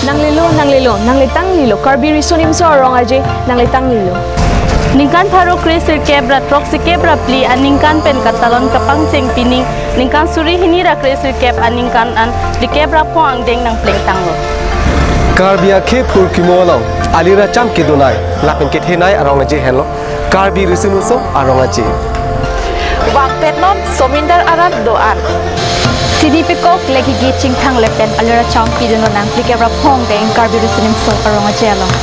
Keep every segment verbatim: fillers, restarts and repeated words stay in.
Nanglelo, nanglelo, nangletanglelo, Karbi Riso Nimso Arong Aje, nangletanglelo. Ningkan pharo kre sirkep ra throksi kep ra phli aningkan pen katalon kapangcheng pining, ningkan suri hini ra kre sirkep aningkan an phlikep ra pho angdeng nangplengtanglo. Karbi akhei phurkimo along, aliracham kedonei, lapen kethenei arong aje henlo Karbi Riso Nimso Arong Aje. Vangpetnon Somindar arat do-an. Sini pekok legi gi chingthang lapen aliracham pidunlo nang phlikep ra pho angdeng Karbi Riso Nimso Arong Aje along.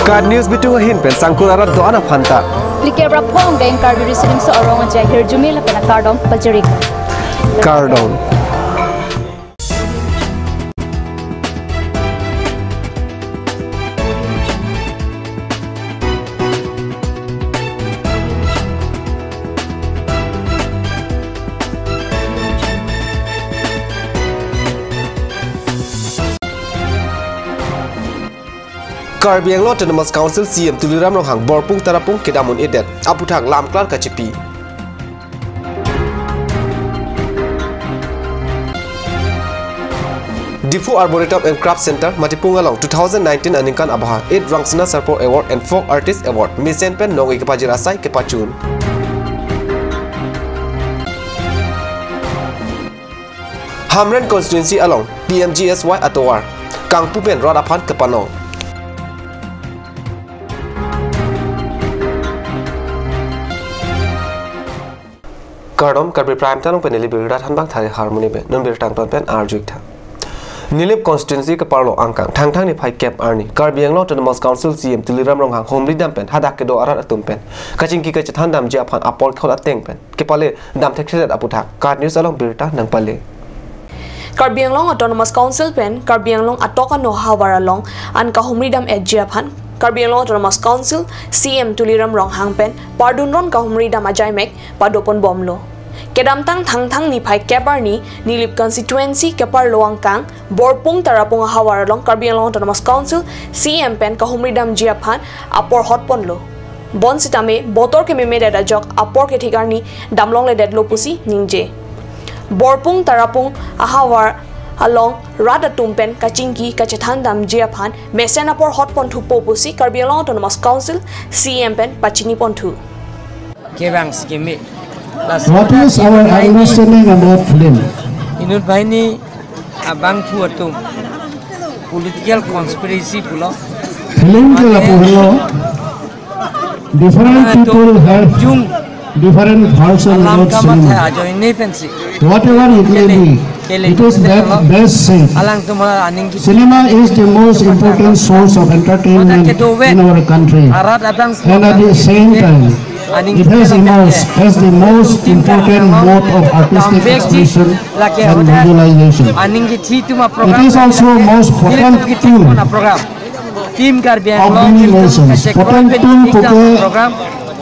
KAT News bitung ahin pen sangkur arat do-an aphanta phlikep ra pho angdeng Karbi Riso Nimso Arong Aje ahirjume lapen akardom pajirlo. Kardom. Karbi Anglong Autonomous Council C E M Tuliram Ronghang Borpung Tarapung kedam un-edet aphuthak lamklar kachipi. Diphu Arboretum and Craft Center, Matipung along two thousand nineteen aningkan abaha eight Rangsina Sarpo Award and Folk Artist Award mesen pen nong-e kepajir asai kepachun. Hamren constituency along P M G S Y atovar kangpu pen rat aphan kepanong. Kardom, Karbi Prime Time along pen neli birta thanbang Thari Harmony pen, non birta angton pen arju-ik tha. Nilip constituency keparlo angkang Thangthang niphai kep arni Karbi Anglong Autonomous Council C E M Tuliram Ronghang humri dam pen hadak kedo arat atum pen kachingki kachethan damji aphan apor khol ateng pen kepale dam thekthedet aphuthak KAT News along birta nangpale. Karbi Anglong Autonomous Council pen Karbi Anglong atok ano havar along an kahumri dam-etji aphan Karbi Anglong Autonomous Council C E M Tuliram Ronghang pen pardunron kahumri dam ajaimek padoponbomlo. Kedamtang Thangthang niphai kep arni Nilip constituency keparlo angkang Borpung Tarapung ahavar along Karbi Anglong Autonomous Council C E M pen kahumri damji aphan apor hotponlo. Bonsitame botor kememedet ajok apor kethik arni damlongledetlo pusi ningje. Borpung Tarapung ahavar along rat atum pen kachingki kachethan damji aphan mesen apor hotponthupo pusi Karbi Anglong Autonomous Council C E M pen pachiniponthu. Kevang scheme. What is our understanding about film? Inut banghini abangphu atum political conspiracy pulo. Film ke lapu helo. Different people have different version about cinema. Whatever it may be, it is that best said. Cinema is the most important source of entertainment in our country. And at the same time, it has emerged as the most important mode of artistic expression and visualization. It is also most potent tool Team Karbi Anglong of many nations. Potent tool puke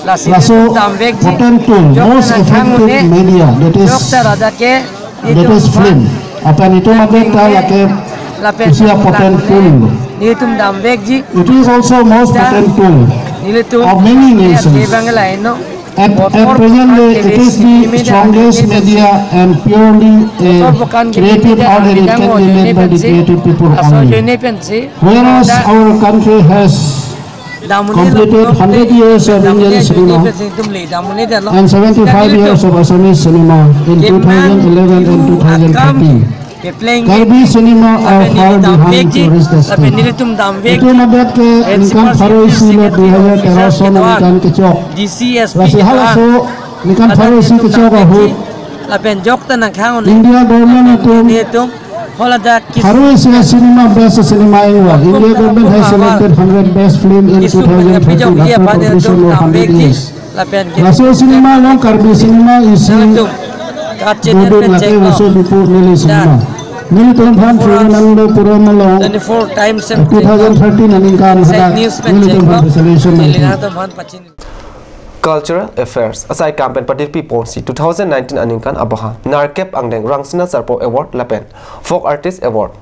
laso potent tool, most effective media, that is, that is film. Aphan itum adet ta lake isi apotent tool. It is also most potent tool of many nations. At, at present, it is the strongest media and purely a creative art and it can be made by the creative people only. Whereas our country has completed hundred years of Indian cinema and seventy-five years of Assamese cinema in two thousand eleven and two thousand thirteen. Karbi cinema are far behind to reach the stage. Itum adet ke ningkan pharo isi le dui hajar tero son ningkan kechok. Lasi halaso ningkan pharo isi kechok ahut India government atum pharo isi cinema best cinema ingwa. India government has selected hundred best film in two thousand thirteen after completion of hundred years. Laso cinema along Karbi cinema isi dodun lake laso Diphu Neli cinema. Nelitum aphan Sri Ananda Puram along two thousand thirteen aningkan hadak nelitum aphan preservation nangji. Cultural Affairs asai akam pen patirpi ponsi two thousand nineteen aningkan abaha nerkep angdeng Rangsina Sarpo Award lapen Folk Artist Award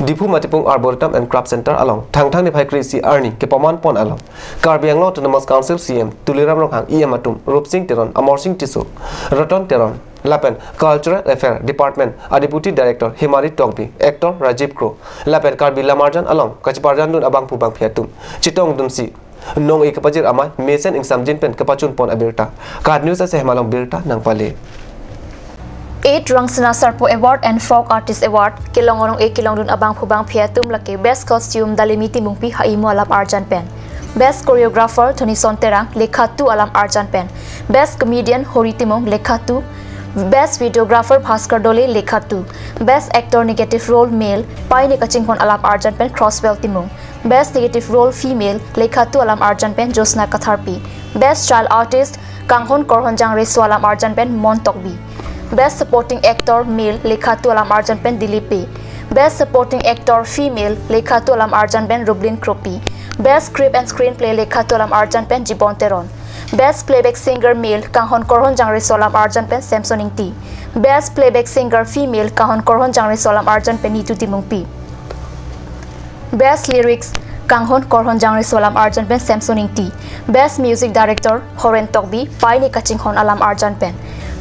Diphu Matipung Arboretum and Craft Center along Thangthang niphai kre-isi arni kepaman pon along Karbi Anglong Autonomous Council C E M Tuliram Ronghang, E M atum Rupsing Teron, Amarsing Tisso, Raton Teron, lapen Cultural Affair Department a Deputy Director Himari Tokbi, actor Rajiv Kro, lapen Karbi Lamarjan along kacheparjandun abangphu bangphi atum chetongdunsi nong-e kepajir amei mesen ingsamjin pen kepachunpon abirta. KAT News ase Hemalong birta nangpale. Eight Rangsina Sarpo Award and Folk Artist Award kelong arong-e kelongdun abangphu bangphi atum lake Best Costume Dalimi Timungpi ha-imo alam arjan pen, Best Choreographer Thunison Terang lekha two alam arjan pen, Best Comedian Hori Timung lekha two, Best Videographer Bhaskar Dole lekha two, Best Actor Negative Role Male Paine Kachinghon alam arjan pen Crosswell Timung, Best Negative Role Female lekha two alam arjan pen Josna Katharpi, Best Child Artist Kanghon Korhon Jangreso alam arjan pen Mon Tokbi, Best Supporting Actor Male lekha two alam arjan pen Dilip Bey, Best Supporting Actor Female lekha two alam arjan pen Rublin Kropi, Best Script and Screenplay lekha two alam arjan pen Jibon Teron, Best Playback Singer Male Kanghon Korhon Jangreso alam arjan pen Samson Ingti, Best Playback Singer Female Kanghon Korhon Jangreso alam arjan pen Nitu Timungpi, Best Lyrics Kanghon Korhon Jangreso alam arjan pen Samson Ingti, Best Music Director Horen Tokbi Paine Kachinghon alam arjan pen,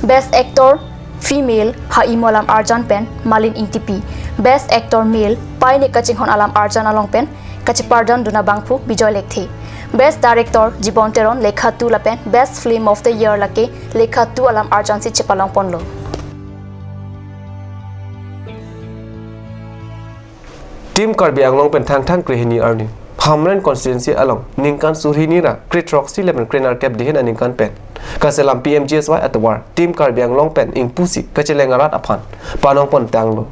Best Actor Female ha-imo alam arjan pen Malin Ingtipi, Best Actor Male Paine Kachinghon alam arjan along pen kacheparjandun abangphu Bijoy Lekthe, Best Director Jibon Teron lekha two lapen Best Film of the Year lake lekha two alam arjansi chepalongponlo. Team Karbi Anglong pen Thangthang krehini arni Hamren constituency along ningkan surhini ra kre throksi lapen krenerkep dihin aningkan pen kaselam P M G S Y atovar Team Karbi Anglong pen ingpusi kacheleng arat aphan panongpon tanglo.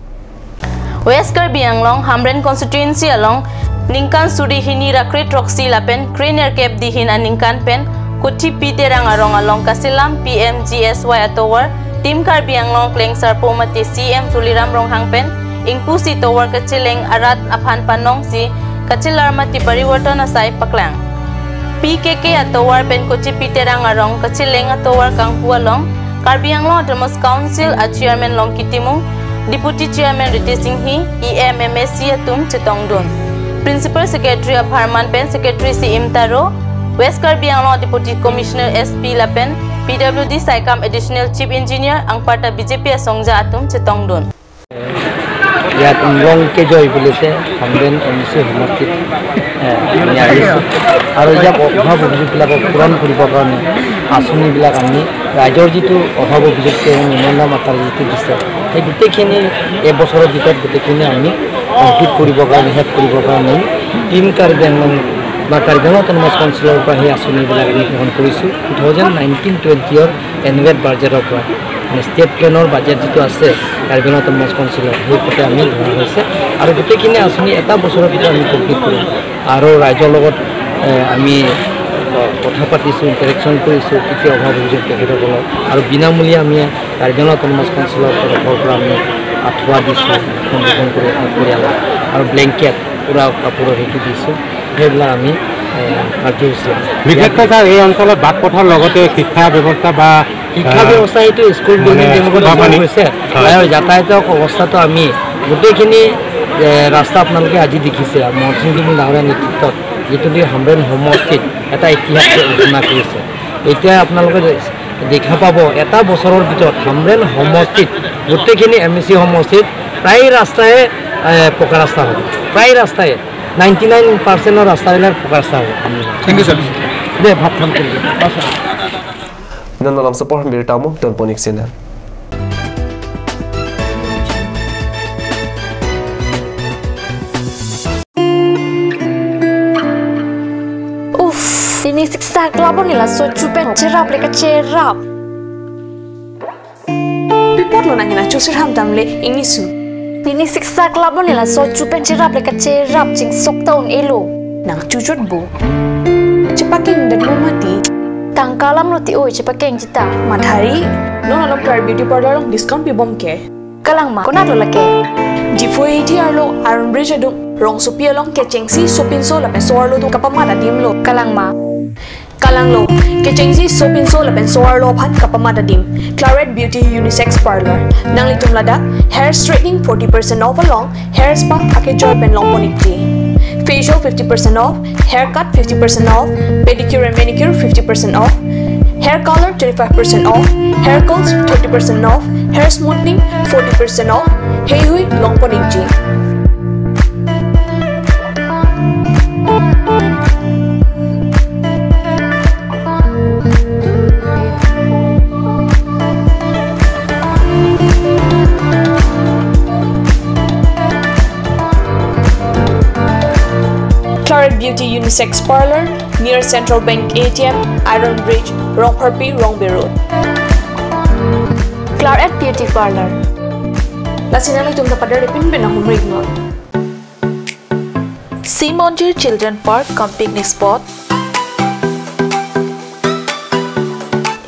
West Karbi Anglong Hamren constituency along ningkan surhini ra kre throksi lapen krenerkep dihin aningkan pen Kothipi Terang arong along kaselam P M G S Y atovar Team Karbi Anglong Klengsarpo mate C M Tuliram Ronghang pen ingpusi tovar kacheleng arat aphan panongsi kachelar mate parivartan asai paklang. P K K atovar pen Kothipi Terang arong kacheleng atovar kangpu along Karbi Anglong Autonomous Council a Chairman Longki Timung, Deputy Chairman Ritesh Enghi, E M, M A C atum chetongdun. Principal Secretary apharman pen Secretary C M Taro, West Karbi Anglong Deputy Commissioner S P lapen P W D saikam Additional Chief Engineer anparta B J P asongja atum chetongdun. ইয়াত উমৰং কেজয় বুলিছে Hamren M C সমষ্টিত, এ, আমি আহিছোঁ। আৰু ইয়াত অভাৱ অভিযোগবিলাকক পূৰণ কৰিবৰ কাৰণে আঁচনিবিলাক আমি ৰাইজৰ যিটো অভাৱ অভিযোগ তেওঁ নিৰ্মলা মাতাৰ যিটো দিছে, সেই গোটেইখিনি এবছৰৰ ভিতৰত গোটেইখিনি আমি কমপ্লিট কৰিবৰ কাৰণে, শেষ কৰিবৰ কাৰণে টিম কাৰ্বি আংলং বা কাৰ্বি আংলং অট'নমাছ কাউন্সিলৰ পৰা সেই আঁচনিবিলাক আমি গ্ৰহণ কৰিছোঁ। টু থাউজেণ্ড নাইনটিন টুৱেণ্টিৰ এনুৱেল বাজেটৰ পৰা, মানে, ষ্টেট প্লেনৰ বাজেট যিটো আছে কাৰ্বি আংলং অট'নমাছ কাউন্সিলৰ, সেই মতে আমি ধৰা হৈছে। আৰু গোটেইখিনি আঁচনি এটা বছৰৰ ভিতৰত আমি কমপ্লিট কৰিম। আৰু ৰাইজৰ লগত, এ, আমি ক-, কথা পাতিছোঁ, ইণ্টাৰেকশ্যন কৰিছোঁ, কি কি অভাৱ অভিযোগ তেখেতসকলৰ। আৰু বিনামূলীয়া আমি কাৰ্বি আংলং অট'নমাছ কাউন্সিলৰ তৰফৰ পৰা আমি আঁঠুৱা দিছোঁ, এখন দুখন কৰি এখন পৰিয়ালক। আৰু ব্লেংকেট, পূৰা কাপোৰৰ সেইটো দিছোঁ। সেইবিলাক আমি, এ, কাৰ্যসূচী। বিশেষকৈ ছাৰ, এই অঞ্চলত বাট পথৰ লগতে শিক্ষা ব্যৱস্থা বা, শিক্ষা আহ, ব্যৱস্থা এইটো স্কুল বিল্ডিং মানে তেওঁলোকৰ খোৱা পানী। হৈছে। হয়। আৰু যাতায়াতৰ অৱস্থাটো আমি গোটেইখিনি, এ, ৰাস্তা আপোনালোকে আজি দেখিছে, মহন সিং ডাঙৰীয়াৰ নেতৃত্বত যিটো নেকি হামৰেণ সমষ্টিত এটা ইতিহাস ৰচনা কৰিছে। এতিয়া আপোনালোকে দেখা পাব, এটা বছৰৰ ভিতৰত হামৰেণ সমষ্টিত গোটেইখিনি এম এ চি সমষ্টিত প্ৰায় ৰাস্তাই, এ, পকা ৰাস্তা হ'ব, প্ৰায় ৰাস্তাই, নাইণ্টি নাইন পাৰ্চেণ্টৰ ৰাস্তাবিলাক পকা ৰাস্তা হ'ব। Thank you, sir. দে, ভাত খাম, thank you. Non malom support birta mo don ponik sina. Uff, pini siksak labon nila sochu pen cherap le kacherap. Pi apotlo nang hena chusir ham damle ingnisu. Pini siksak labon nila sochu pen cherap le kacherap chingsok ta un-elo. Nang chuchot bo. Chepakeng det mo mati. Tangka alam lo ti oi chepakeng chita. Madhari. Non along Claret Beauty Parlour along discount pibom ke. Kalang ma, konat lo lake. Diphu A T R lo, Iron Bridge adung, rongsopi along kechengsi sopinso lapen so-arlo atum kapamat adim lo. Kalang ma. Kalang lo, kechengsi sopinso lapen so-arlo aphan kapamat adim. Claret Beauty Unisex Parlour. Nanglitum ladak hair straightening forty percent off along hair spa akejoy pen longpon ikji. Facial fifty percent off, haircut fifty percent off, pedicure and manicure fifty percent off, Hair color twenty-five percent off, hair curls thirty percent off, hair smoothing forty percent off, heihui longpon ikji. Claret Beauty Unisex Parlor, near Central Bank A T M, Iron Bridge, Rongpharpi, Rongbe Road. Claret Beauty Parlor. Lasi nanglitum ta pader pinpin ahumri non. Simonjir Children Park cum picnic spot.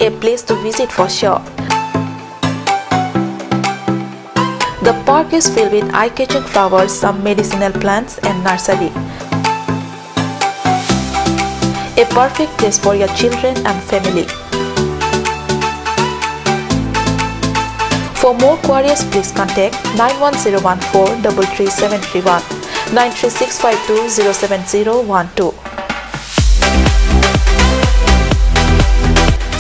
A place to visit for sure. The park is filled with eye-catching flowers, some medicinal plants and nursery. A perfect place for your children and family. For more queries, please contact nine one zero one four double three seven three one, nine three six five two zero seven zero one two.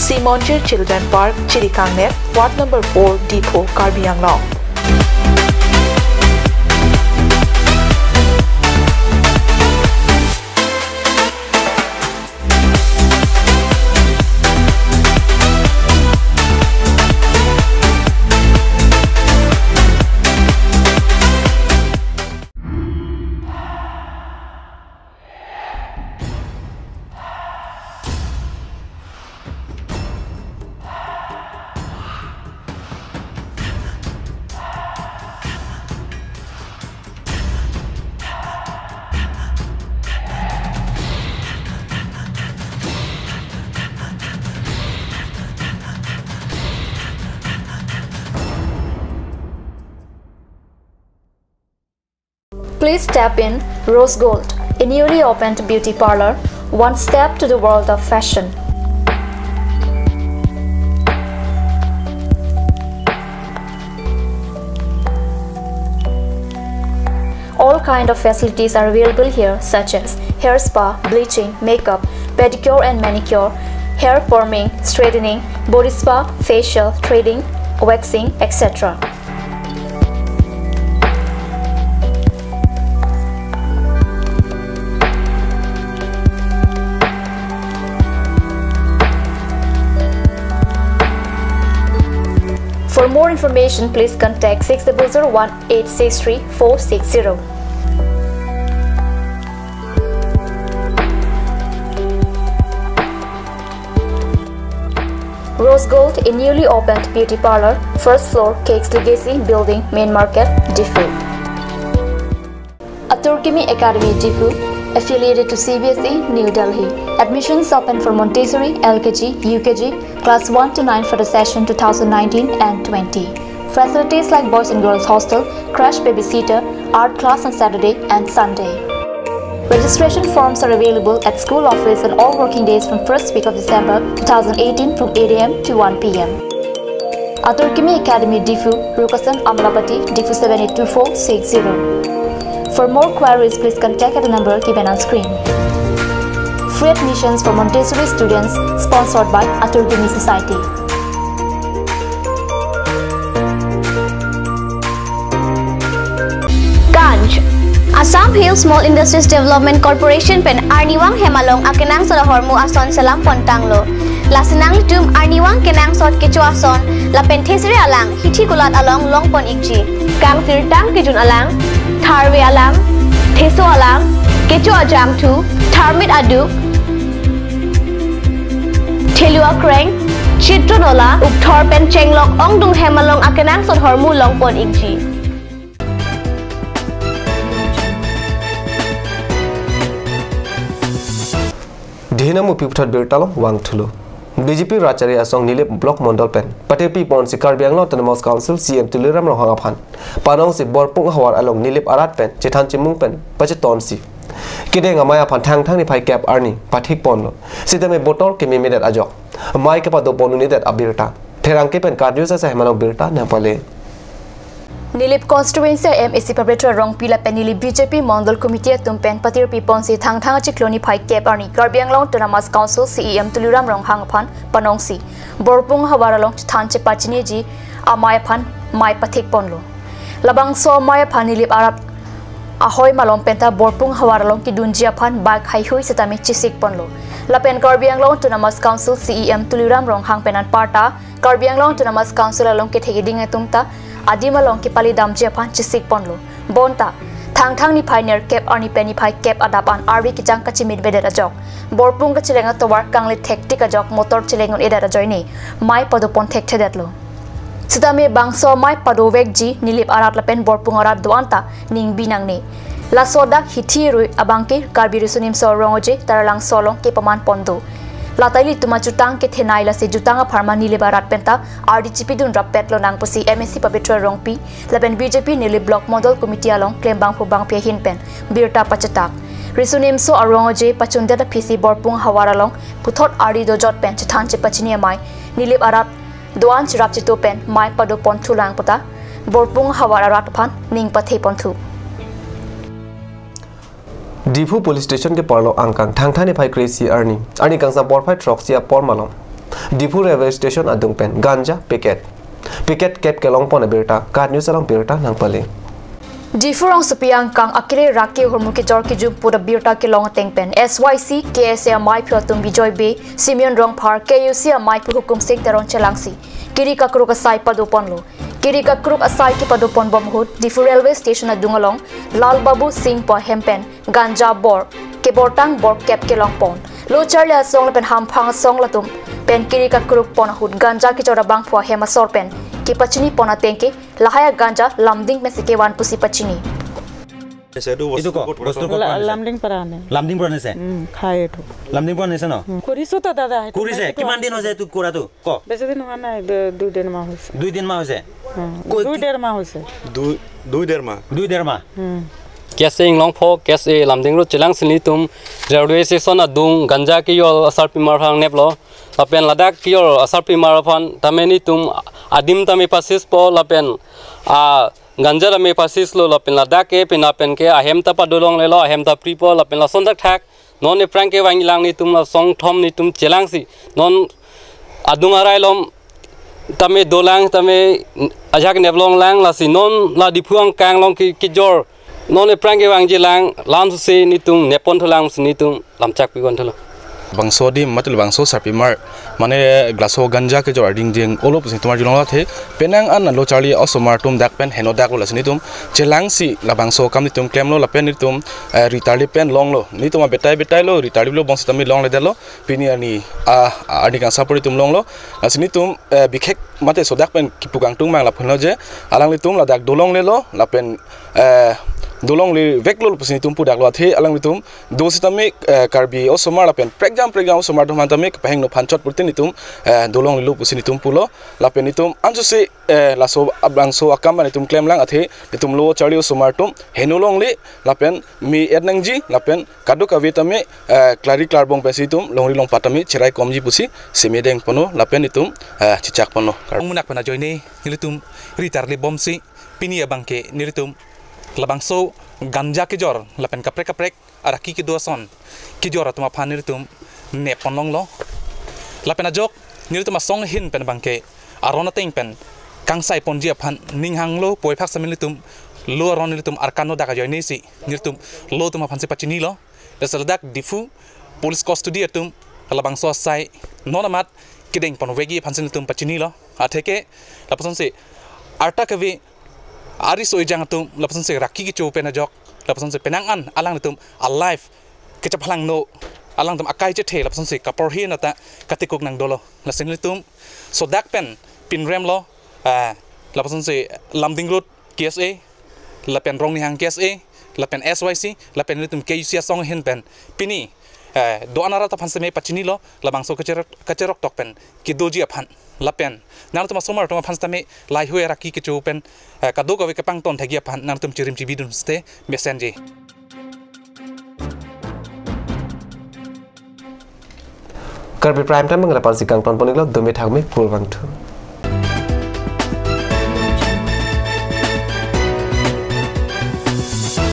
Simonjir Children Park, Chirikangnet, Ward number four, Diphu, Karbi Anglong. Please step in Rose Gold, a newly opened beauty parlor, one step to the world of fashion. All kind of facilities are available here, such as hair spa, bleaching, makeup, pedicure and manicure, hair perming, straightening, body spa, facial, threading, waxing, et cetera. For more information, please contact six double zero one eight six three four six zero. Rose Gold, a newly opened beauty parlor, first floor, Cakes Legacy Building, Main Market, Diphu. Atur Kimi Academy, Diphu, affiliated to C B S E, New Delhi. Admissions open for Montessori, L K G, U K G, class one to nine for the session two thousand nineteen and twenty. Facilities like boys and girls hostel, crash babysitter, art class on Saturday and Sunday. Registration forms are available at school office on all working days from first week of December two thousand eighteen from eight A M to one P M. Atur Kimi Academy, Diphu, Rukasan Amlapati, Diphu seven eight two four six zero. For more queries, please contact at the number given on screen. Free admissions for Montessori students, sponsored by Atur Kimi Society. Ganj. Assam Hill Small Industries Development Corporation pen arnivang hem along akenangsot ahormu ason selam pontanglo. Lasi nanglitum arnivang kenangsot kecho ason lapen thesere alang hithi kulat along longpon ikji. Kangsirtang kejun alang, tharve alang, theso alang, kecho ajangthu, tharmit aduk, thelu akreng, chitron ola, ukthor pen chenglok ongdung hem along akenangsot ahormu longpon ikji. Dihina mupi puthot birta along vangthulo. B J P Rajchari Asong Nilip Block Mondol pen patirpi ponsi Karbi Anglong Autonomous Council C E M Tuliram Ronghang aphan panongsi Borpung ahavar along Nilip arat pen chethan chimung pen pachetonsi kedeng amei aphan Thangthang niphai kep arni pathik ponlo. Sitame botor kememedet ajok amei kepado pon un'edet abirta. Pherangke pen Karju Sasa hem along birta nangpale. Nilip constituency M A C Pabitra Rongpi lapen Nilip B J P Mondol Committee atum pen patirpi ponsi Thangthang achiklo niphai kep arni Karbi Anglong Autonomous Council C E M Tuliram Ronghang aphan panongsi Borpung havar along chethan chepachiniji amei aphan mei pathik ponlo. Labangso amei aphan Nilip arat ahoi malom penta Borpung havar along kedunji aphan bak haihui setame chesik ponlo. Lapen Karbi Anglong Autonomous Council C E M Tuliram Ronghang pen anparta Karbi Anglong Autonomous Council along kethek iding atum ta adim along kepali damji aphan chesik ponlo. Bonta Thangthang niphai nerkep arni pen niphai kep adap an arvi kejang kachimin bedet ajok, Borpung kacheleng atovar kanglit thektik ajok motor cheleng un-edet ajoine mei padopon thekthedetlo. Sitame bangso mei padovekji Nilip arat lapen Borpung arat do-an ta ning binangne. Laso dak hithi rui abangke Karbi Riso Nimso Rong-oje Taralangso along kepaman pondo. Lata ilitum ajutang kethenei lasi jutang apharman Nilip arat penta ardi chipidun rappet lonang pusi M A C Pabitra Rongpi lapen B J P Nilip Block Mondol Committee along klembangphu bangpi ahin pen birta pachetak. Riso Nimso Arong-oje pachundet aphisi Borpung havar along puthot ardi dojot pen chethan chepachini amei Nilip arat do-an cherap cheto pen mei padopon thulang puta Borpung havar arat aphan ning pathe ponthu. Diphu Police Station keparlo angkang Thangthang niphai kre-isi arni, arni kangsam porphai throksi apor malom Diphu Railway Station adung pen ganja packet, packet kep kelong pon abirta KAT News along birta nangpale. Diphu rongsopi angkang akere rake ahormu kejor kejum pu abirta kelong ateng pen S Y C, K S A ameiphu atum Bijoy Bey, Simeon Rongphar, K U C ameiphu Hukum Sing Teron chelangsi kiri kakruk asai padoponlo. Kiri kakruk asai kepadopon bom ahut Diphu Railway Station adung along Lal Babu Sing pu ahem pen ganja bor kebortang bor kep kelong pon. Lo charli asong lapen hamphang asong latum pen kiri kakruk pon ahut ganja kejor abangphu ahem asor pen kepachini pon ateng ke lahai aganja Lumding pensi kevan pusi pachini. এইটো ক'ত? বস্তু ক'ত পৰা আনিছে? লামডিং পৰা আনে। লামডিং পৰা আনিছে? উম, খাই এইটো। লামডিং পৰা আনিছে ন? উম, কৰিছো তো দাদা, সেইটো কৰিছে? মই সেইটো কিমান দিন আনিছো। হৈছে এইটো কৰাটো? ক। বেছি দিন হোৱা নাই, দু-, দুই ডেৰ মাহ হৈছে। দুই দিন মাহ হৈছে? উম, কৈ দুই কি ডেৰ মাহ হৈছে। দুই, দুই ডেৰ মাহ। দুই ডেৰ মাহ? উম। K S A Inglongpho, K S A Lumding Road chelangsi nelitum railway station adung ganja kejor asarpimar aphan neplo. Lapen ladak kejor asarpimar aphan tame nelitum adim tame pasis po lapen, ah, ganja tame pasislo lapen ladak ke pina pen ke ahem ta padolonglelo, ahem ta pripo lapen lason thakthak non aphrang kevangji lang nelitum la songthom nelitum chelangsi non adung arai along tame dolang tame ajak neplonglang lasi non la Diphu angkang along ke kejor non aphrang kevangji lang lam susi nelitum neponthulang si nelitum lamchak piponthulo. Bangso adim mate labangso asarpimar mane glass o ganja kejor ading ding olo pusi nelitum arjulong athe penang an lo charli osomar atum dak pen henodaklo lasi nelitum chelangsi labangso akam nelitum klemlo lapen nelitum, eh, ri tarlip pen longlo. Nelitum abetai betai lo, ri tarliplo bonsitame longledetlo. Pini arni, ah, arni kangsam apor nelitum longlo. Lasi nelitum, eh, bikhek mate sodak pen kipu kangtung mang lapulo je alanglitum ladak dolonglelo lapen, eh, dolongleveklo pusi nelitum pudaklo athe alanglitum do sitame, eh, Karbi osomar lapen prekjam prekjam osomar atum aphan tame kepahingno aphan chot purtin nelitum, eh, dolonglelo pusi nelitum pulo lapen nelitum ansusi, eh, laso abangso akam nelitum klemlang athe nelitum lo charli osomar atum henolongle lapen me-et nangji lapen kadokave tame, eh, klari klarbong pensi nelitum longri longpat tame cherai komji pusi semedeng ponlo lapen nelitum, eh, chechak ponlo. Ongmunak pen ajoine nelitum ri tarlip bomsi pini abangke nelitum labangso ganja kejor lapen kaprek kaprek araki kedo ason kejor atum aphan nelitum neponlonglo. Lapen ajok nelitum asong ahin pen abangke aron ateng pen kangsai ponji aphan ning hanglo puvoiphak sitame nelitum lo aron nelitum arkan nodak ajoinesi nelitum lo atum aphansi pachinilo. Lasi ladak Diphu Police Custody atum labangso asai non amat kedeng ponvekji aphansi nelitum pachinilo. Atheke lapusonsi arta kave ariso ejang atum lapusonsi raki kecho pen ajok lapusonsi penang an alanglitum alive kechaphalangno alangtum akai chethe lapusonsi kaporhi nata katikuk nang dolo. Lasi nelitum sodak pen pinremlo, ah, lapusonsi Lumding Road K S A lapen Rongnihang K S A lapen S Y C lapen nelitum K U C asong ahin pen pini, eh, do-an arat aphan seme pachinilo labangso kacherok, kacherok tok pen kedoji aphan lapen nangtum asomar atum aphan sitame lahai hui araki kecho pen, eh, kadokave kepangton thekji aphan nangtum chirim chibidun site mesenji. Karbi Prime Time abang lapu-ansi kangton pon-iklo, dome thakme kurvangthu.